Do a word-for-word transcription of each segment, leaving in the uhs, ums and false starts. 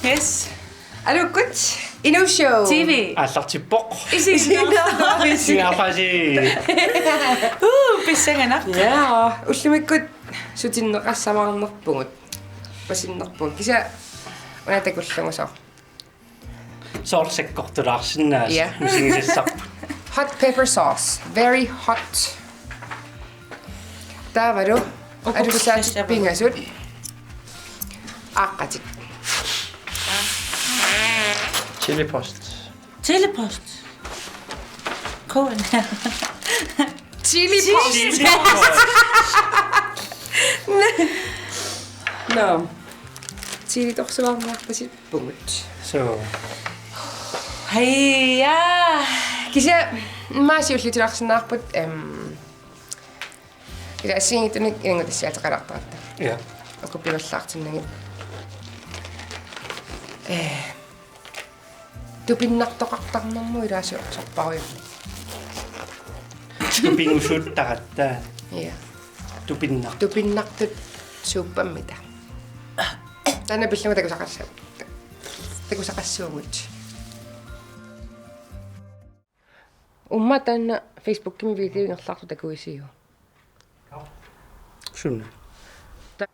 Yes. Aluukkut, Inuusshow. T V. Aallartippoq. Isiginnaarluarisi. Isiginnaarluarisi. Uu, pissanganaq. Ja, ullumikkut sutinneqassamaarnerpugut. Pasinnerpugut. Kisianni una takullugu soorlu. Soorlu sakkortulaarsinnaasut. Ja. Misigisassarput. Hot pepper sauce. Very hot. Taavalu. Uku alussaatit pissassavat. Pingasut. Aaqqatit. Chili post. Chili post. K N R. Chili post. Chili post. Nå. Chilitorsuarniarpasippugut. So. Hej, ja. Kisianni maasi ullutilaarsinnaarput, em, kisianni assigiinngitsunik ilanngutassiaateqalaartaratta. Ja. Uku pingallaartinnagit. Eh. Tupinnartoqartarnermut ilaa su-, sorparujummik. Tupigusuuttaratta. Ja. Tupinnaq. Tupinnartut suuppammita. Taanna pillugu takusaqassa-, takusaqassuugut. Uumma taanna Facebookimi video ingerlaartoq takuisiuk? Suna? Ta-,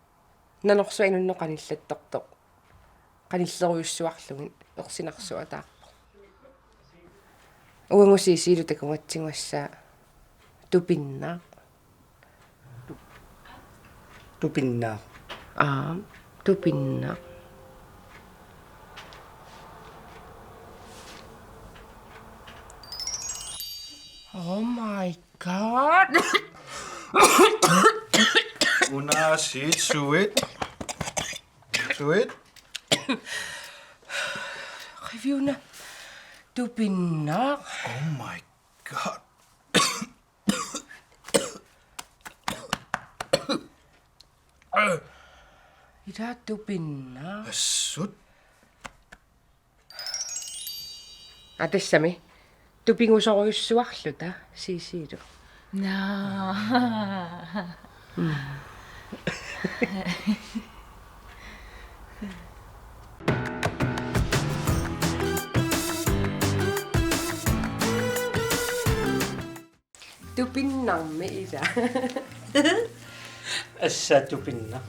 nanorsuaq inunnut qanillattortoq. Qanillerujussuarlugit ersinarsuaq taarpoq. Uagut Siisilu takugatsigu assaa tupinnaq. Tupinnaq. Aap, tupinnaq. Oh my God. Una siit suit. Suit. Qiviuna tupinnaq. Oh my God. Ilaa tupinnaq. Assut. Aa, tassami. Tupigusorujussuarluta Siisilu. Naa. Mm. Tupinnarmi ilaa. Assaa tupinnaq.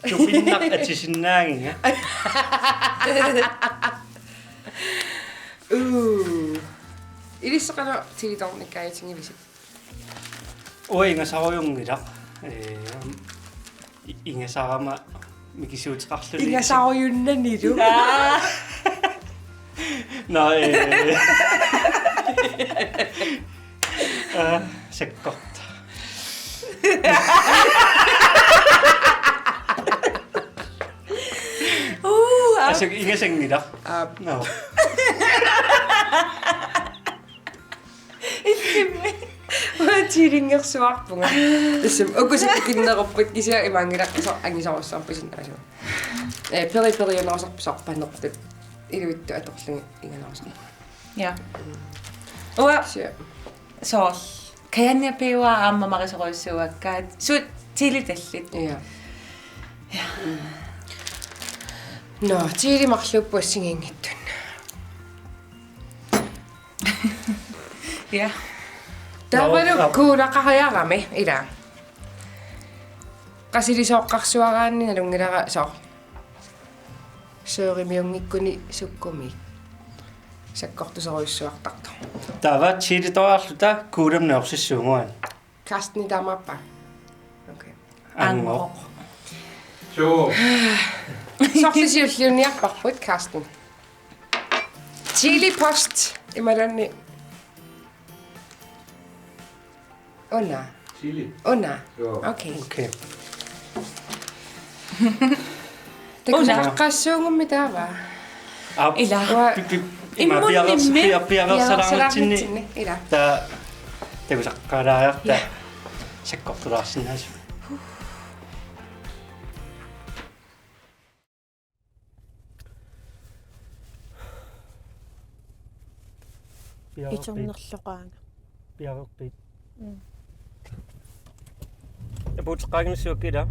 Tupinnaq atisinnaagiga. Uu. Ilissi qanoq chilitornikkaajutigivisi? Uanga ingasarujunngilaq. Ee, I-, ingasarama mikisuuteqarluni. Ingasarujunnanilu. Aa. Nå, øh. Øh, så godt. Uh, altså, ingasanngilaq. Aap. Nå. Illimmi. Uanga chilingersuarpunga. Tassami uku sukkut kinnerupput kisianni imaanngilaq soorlu angisoorsuarput sinnaasua. Eh, peri periunerusarput soorlu panertut. Iluittut atorlugit inganerusarput. Ja. Uanga kisianni soorlu. Kajanniapiua aamma marisorujussuuakkaat. Suut chilitallit. Ja. Ja. Mm. Nå, chili marluupput assigiinngitsunik. Ja. Taavalu. Nå, nå. Kuulaqariarami, ilaa. Qasilisooqqarsuaraanni nalunngilara soorlu. Soorimiunngikkuni sukkumi. Sakkortuserujussuartartoq. Taava chilitoriarluta kuulamut nersissuunguan. Carsteni taamaappa? Okay. Angoq. Angoq. Suu. Soorlu siulliunniarparput, Carsten. Chili post. Imaluunniit. Una. Chili. Una. Joo. Okay. Okay. Takusaqqaassuugummi taava. Aap. Ilaa. Uanga pi-, pi-, ima immunnimmi piareers-, pia-, piareersalaarnitsinni. Piareersalaarnitsinni, ilaa. Taava takusaqqaalaariarta. Ja. Sakkortulaarsinnaasut. Piareerpiit. Isornerloqaanga. Piareerpiit. Mm. Apuuteqqaaginnassuakka ilaa. Mm.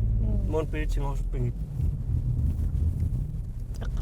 Muun piitsingorusuppigit.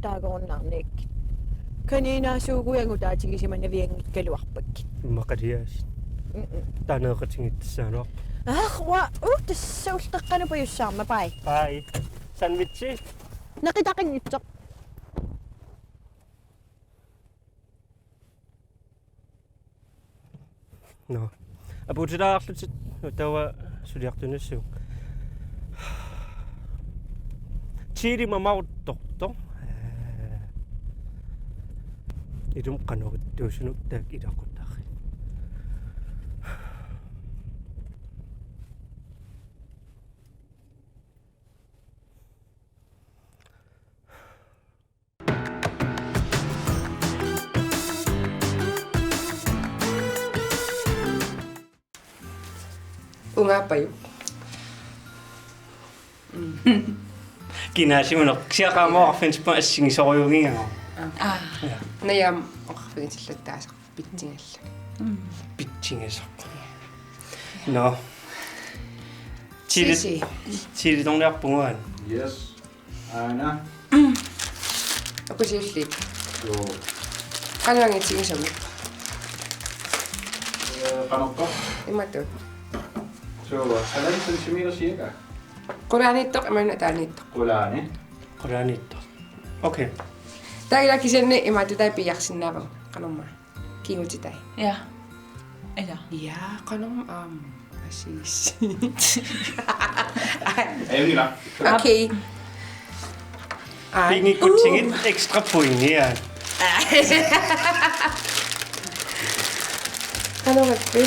taanna taagorunnaarniakkit. Kaniinaasuugujagut taatigisimanavianngikkaluarpakkit. Immaqaliaas. Mm-mm. Taaneeqatigiittassaagaluarpoq. Aah, uanga, uu, tassa ulluttaqqanut pajussaarma, bye. Bye. Sandwichi. Neqitaqanngitsoq. Nå. Apuutilaarlutit, taava suliartunissaaq. Chili mamaruttortoq. Ee, ilumut qanoq ittuusunut taakku ilaqutariaqarput. Ungaappajuk. Kinaasimuneq siaqaamaarfinspaa assigisorujuugigama. Aa. Ja. Najaam oqarfigitilluttaasaq pitsingallu. Pitsingasaq. Nå. Chili. Sisi. Chili torniarpunguan. Yes. Aana. Akusiulliit. Joo. Qanoq angitigisumik? Qanortoq? Imatut. Suu, halvanden centimeter cirka. Qulaaniittoq imaluunniit ataaniittoq? Qulaani. Qulaaniittoq. Okay. Taava kisianni imatut taava piiarsinnaavagut. Qanormaa. Kiigutitai. Ja. Ila. Ja, qanormaa aamma. Asis. Ajunngilaq. Okay. Aa. Pinngikutsigit ekstra pointiat. Qanormappi?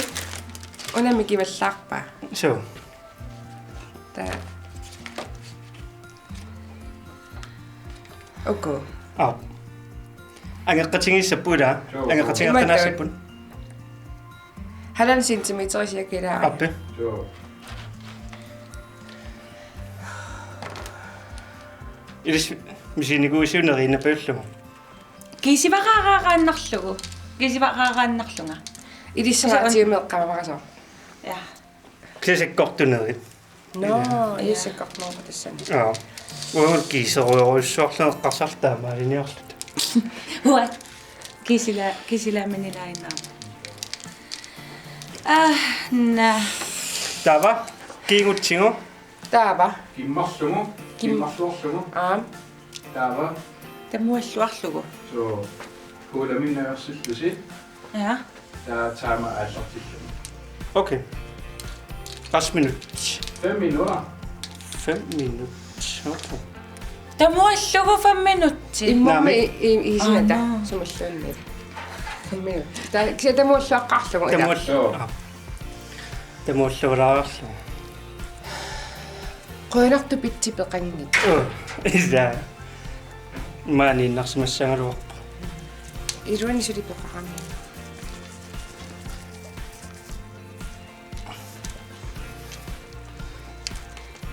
Una mikivallaarpaa. Suu. Taava. Okay. Aap. Angeqqatigiissapput ila. Joo. Angeqqatigeqqinnaassapput. Halvanden centimeter cirka ila. Aappi. Joo. Ilissi misiginikuuisiuk neriinnapiullugu? Kisivaraaraannarlugu. Kisivaraaraannarlunga. Ilissi. Soorlu. Tiumeeqqamavarasoq. Ja. Kisianni sakkortunerit. Nå, ja. Sakkortunerit tassani. Aa. Uagut kiiserujorujussuarluta eqqarsarluta taamaaliniarluta. Uat. Kisila-, kisilaaminilaannarami. Aa, naa. Taava, kiigutsigu. Taava. Kimmarlugu, kim-, kimmarluarlugu. Aap. Taava. Tamualluarlugu. Suu, kuulaminnagarsillusi. Ja. Taava timer aallartillugu. Okay. Fem minut. Fem minutter. Fem minut. Okay. Tamuallugu fem minut. Immormi. Naamik. I-, i-, isinata. Aana. Sumalluunniit. Fem minut. Ta-, kisianni tamualluaqqaarlugu. Tamual-, joo. Aa. Tamualluulaarlugu. Qujanartumik pitsi peqanngitsoq. Uu, isa. Maaniinnarsimassagaluarpoq. Iluani suli peqarami.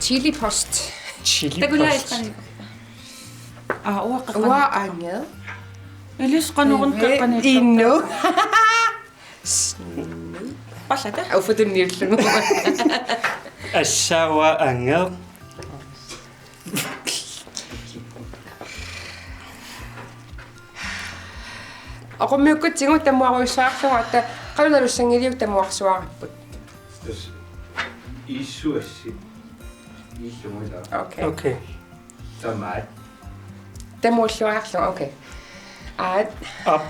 Chili post. Chili post. Takunngilara. Aa, uanga. Uanga angeq. Ilissi qanoruna. Inu. Pallata? Uffa tunniullugu. Assaava angeq. Aqummiukkutsigu tamuarujussuarlugu atta qanoq nalussanngiliuk tamuarsuaripput. Tassa iissuassi. Iissummila. Okay. Okay. Tamaat. Tamualluarlugu, okay. Aat. Aap.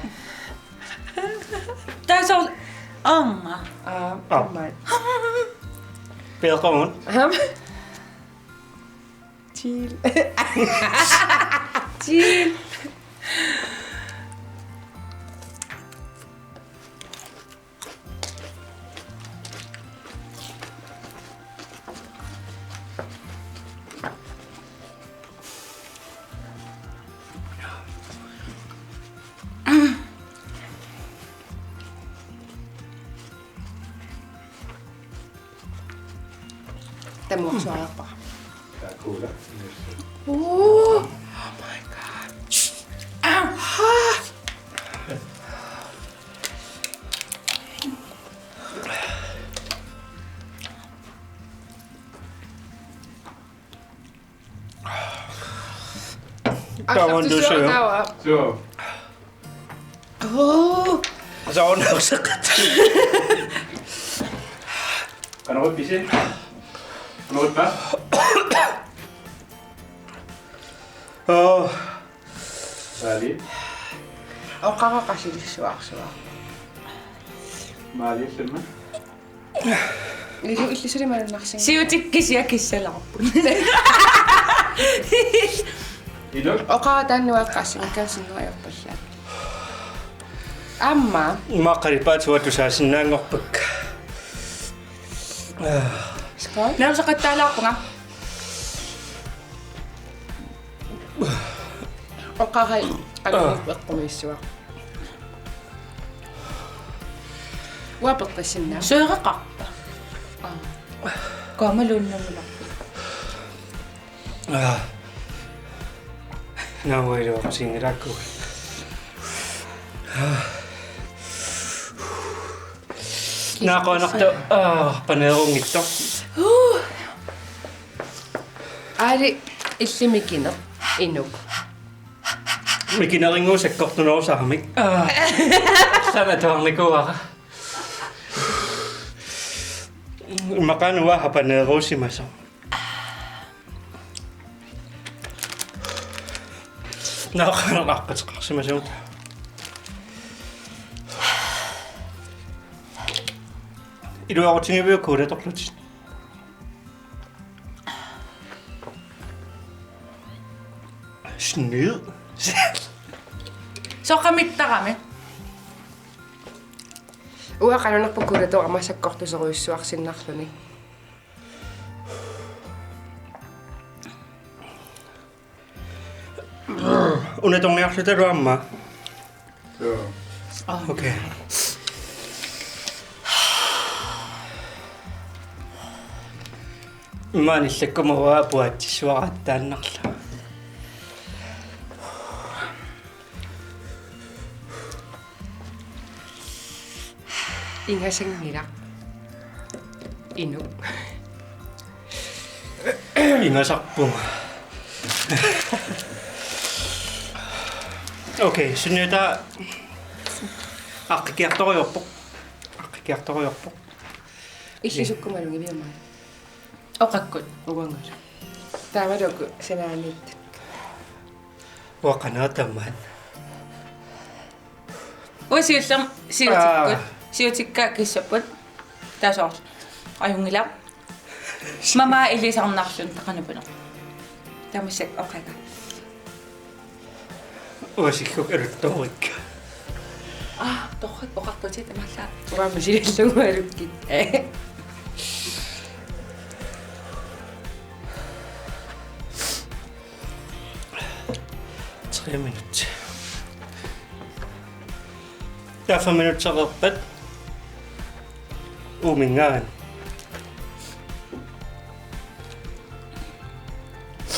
Tassa aamma. Aap, aap. Tamaat. Peeqagut. Aap. Chill. Chill. Tamuarsuarpara. Takuula. Oh, oh my God. Ah. Tavan du søger. Taava. Joo. Uu. Soorunami useqat. Qanoq ipisi? Qanoq ippa? Uu. Maali. Oqaraqasilissuarsuaq. Maali illimmi? Ilu illisuli malunnarsinga. Siutik kisiat kissalaarput. Ilo? Oqara taanna nuaqqaassi mikkansinnaajorpallaat. Aamma. Immaqa qalipaatit tusaasinnaanngorpakka. Skål. Naamseqattaalaarpunga. Oqarai, aa, eqqumiissuaq. Uanga peqqissinnaavara. Søreqarpa? Aa. Kuamaluunnamularput. Aa. Naamik iluaqutiginngilaakku. Naaqquanartu, aa, paneerunngitsoq. Aali illit mikineq inuk. Mikinerinnguit sakkortunerusaramik. Aa. Sana tuarnikuuara. Immaqa uanga habaneruusimasoq. Naaqanaqaqqateqarsimasunga. Iluaqutigiviuk kuulatorlutit? Snyd. Soqamittarami. Uanga qanoq nippoq kuulatooq aamma sakkortuserujussuarsinnarluni. Una tunniarluta luamma. Joo. Okay. Maani sakkumavaa puatsissuarattaannarlu. Ingasanngilaq. Inuk. Ingasarpunga. Okay, sunniutaa aqqikkiartorujoorpoq. Aqqikkiartorujoorpoq. Illit sukkumalugiviuk? Oqakkut. Uangalu. Taavalu uku sanaaniit. Uanga qanoq tamaat. Uanga siullermik siutikkut. Aa. Siutikka kissapput. Taasoq. Ajunngilaq. Mama ilisarnarluni taqanupuna. Tamassi oqaga. Uanga siggukka aluttoorikka. Aa, torrak oqartutit tamallaat. Uanga misilillugu alukkit. Tre minut. Taava fem minutseqarpat. Uuminngaanniit.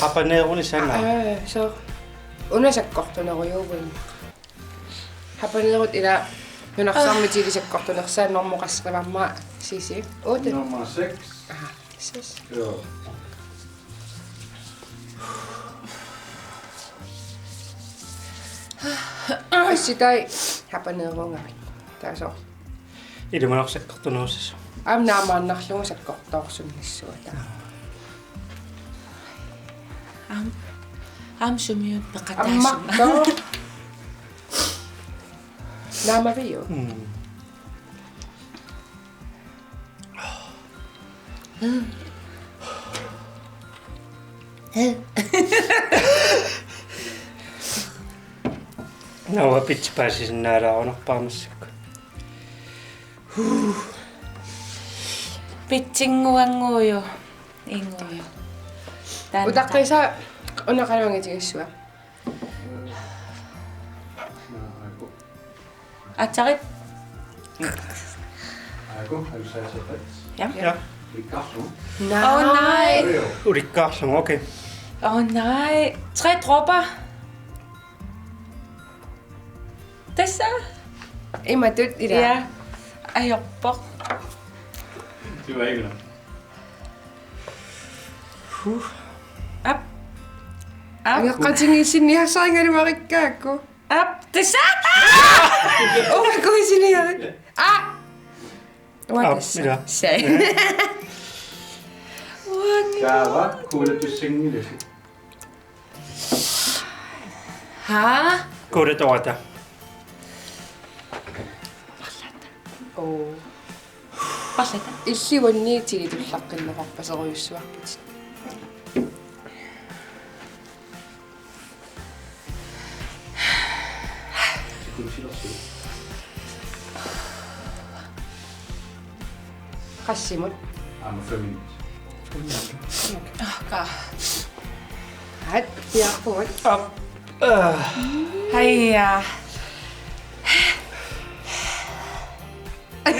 Habaneronik sanaa. Aa, so. Una sakkortunerujuuvugut. Habanerot ila nunarsuarmi tiilisakkortunersaat normu qasseqimamma sisi. Otte. Nummer seks. Aha, seks. Joo. Assitai habaneruugami. Taasoq. Ilimanarpoq sakkortunerussasoq. Aamma naamaannarlugu sakkortoorsunnissua taava. Aamma, aamma sumiut peqataasuma. Ammartoq. Naamaviuk? Mm. Naua pitsi paasisinnaalaarunarpara massakkut. Pitsinnguannguuju. Innguuju. Taanna. Utaqqisa una qanoq angitigissava? Aatsaat. Aajuku, har du sat sig fast? Ja. Ja. Ulikkaarlugu. Nej. Åh, nej. Ulikkaarlugu, okay. Åh, nej. Tre dråber. Tassa. Imatut ila. Ja. Ajorpoq. Det var ikke nok. Huh. Op. Op. Angeqqatigiissinniassarigaluarikkaakku. Op. Tassa. Uanga kuisiniarit. Ah. Uanga tassa. Op, ila. Sai. Uanga. Taava kuulatussanngilasi. Haa? Kuulatoorata. Oo. Parlata. Illit uannit tigitullaqqinneqarpaserujussuarputit. Qassimut? Aamma fem minut. Aka. At, piarpugut. Op. Øh. Haja. Ii,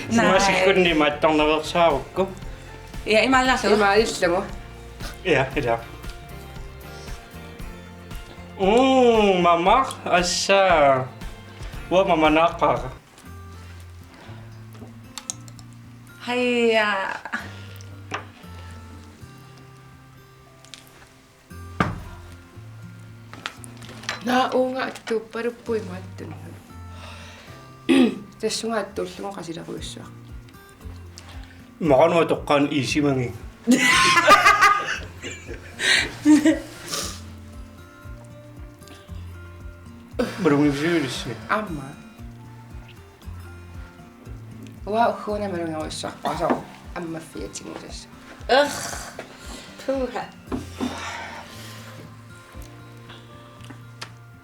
nej. Sumasikkuni imaattornaveersaarukku. Ja, imaallarlugu. Imaalillugu. Ja, ila. Mm, mamaq, assa. Uanga mamanaaqaara. Haja. Naa, uunga attuuppalupput imaattunnut. Tassunga attuullugu qasilerujussuaq. Maqanuatoqqaan iisimangi. Malunngilluinnarsi. Aamma. Uanga ugguuna malunngilluinnarpara soorlu ammaffiatinngusassaq. Ugh. Puha.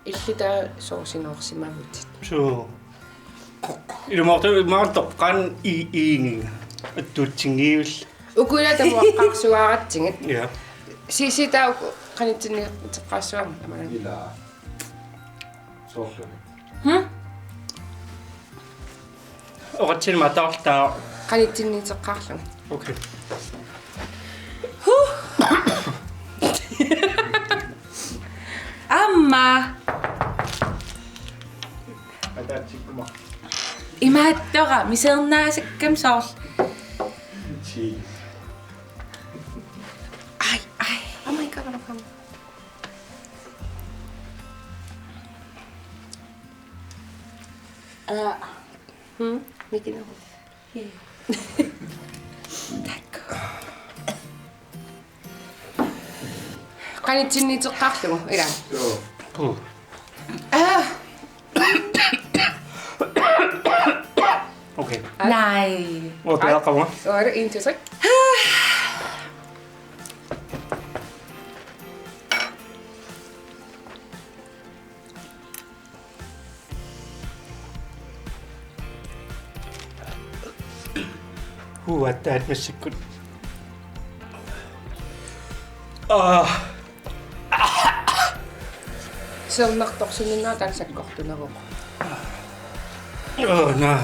Illit taava soorlu sinoorsimavutit. Suu. Ilumoortumik imaattoq qanoq i-, iigiga. Attuutsingiivil. Uku ila tamuaqqaarsuaratsigit. Ja. Sisi taava uku qanitsinniitseqqaassuarmik aamma. Ila. Soorlu. Hmm? Oqatsinni mataartaa. Qanitsinniitseqqaarlugit. Okay. Huh. Aamma. Ataatsikkuma. Imaattoq misernaasakkami soorlu. Jeez. Ai, ai. Oh my God, oh my God. Aa. Hmm? Mikinagu. Takku. Qanitsinniitseqqaarlugu, ila. Joo. Puh. Aa. Okay. Nai. Uanga peqarama. Uanga intusi. Huuattaat massakkut. Aa. Siornartorsiorninnera taanna sakkortuneruvoq. Oh, naa.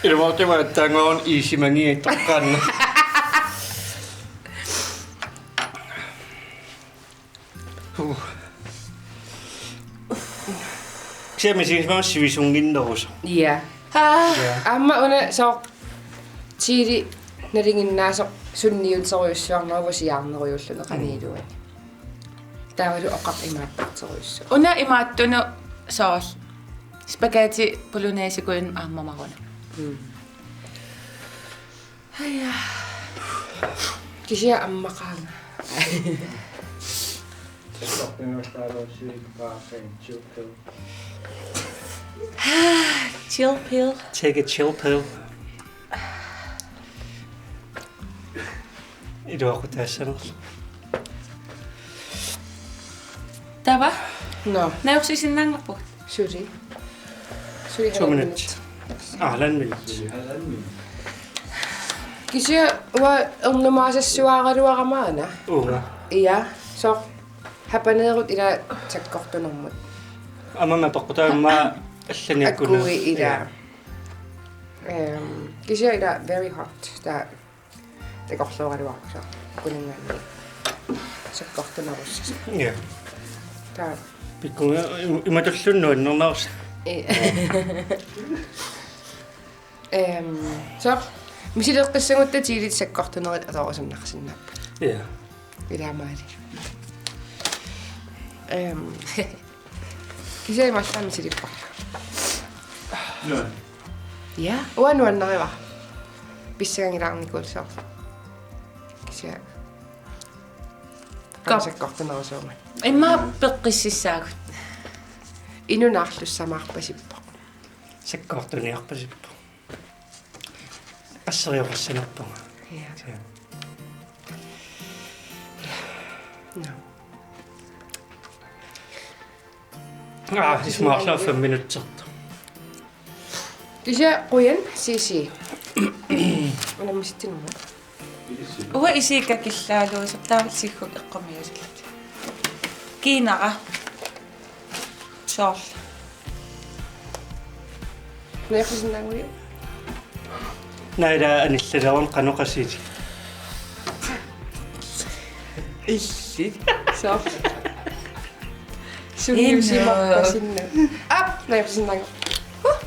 Ilumoortumik aatsaannguaq iisimangiittoqqaanna. Huh. Kisianni misigisimavunga sivisunnginnerusoq. Ja. Aa. Ja. Aamma una soorlu chili nalinginnaasoq sunniuterujussuarneruvoq siaarnerujuulluni qaniluani. Taavalu oqaq imaattorujussuaq. Una imaattunut soorlu spaghetti bolognesekujunnut aamma maruna. Mm. Aja. Kisianni ammaqaanga. Chill pill. Take a chill pill. Iluaqutaassanerlu. Taava? Nå. Najorsisinnaanngilarput. Suli. Suli to halvanden minut. Minut. Ah, halvanden minut. Kisianni uanga ernumaasassuaraluarama una. Uunga. Ja, soorlu habanerot ila sakkortunermut. Aamma peqqutaamma allaniikkunna. Akuui ila. Ja. Ehm, kisianni ila very hot. Taava takorlooraluarpoq soorlu. Kuninngaanniit sakkortunerussasoq. Ja. Taava. Pikkunga im-, imatulluunniit nuannernerussaaq. Ee. Ehm, soorlu misileqqissagutta chilit sakkortunerit atorusunnarsinnaapput. Ja. Ilaamaali. Ehm. Kisianni imaallaat misilippara. Nuan. Ja, uanga nuannarivara. Pissangangilaarnikuulluarlunga. Kisianni. Kap. Qanoq sakkortunerusuummat. Immaqa peqqississaagut. Inunnarlussamaarpasippoq. Sakkortuniarpasippoq. Qasseriorassanerpunga. Ja. Ja. Nå. Ah, ismaarlaa fem minutter. Kisianni qujan, Sisi. Unammisitsinummi. Uanga isiikka killaaluusap taava sigguk eqqumiisillutik. Kiinara. Soorlu. Najorsisinnaannguit? Naila anillilerun qanoq qasiit. Illit. Soorlu. Sunniusimarpasinnaapput. Aap, najorsisinnaannguit. Huh.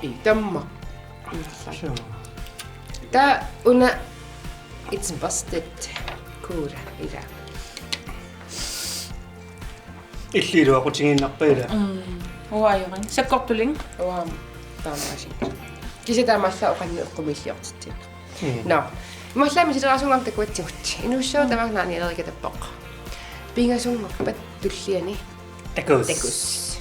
Ii, tamma. Sure. Taava una it's busted. Kuula, ila. Illit iluaqutigiinnarpa ila? Mm. Uanga ajorin. Sakkortulik. Uanga taamaasinngisara. Kisianni taamaallaat oqarneq eqqumiilliortitsinni. Mm. Nå. Imaallaat misilerasunngormat takuatsigut. Inuussooq tamaanga naanialerikatappoq. Pingasunngorpat tulliani. Takuss. Takuss.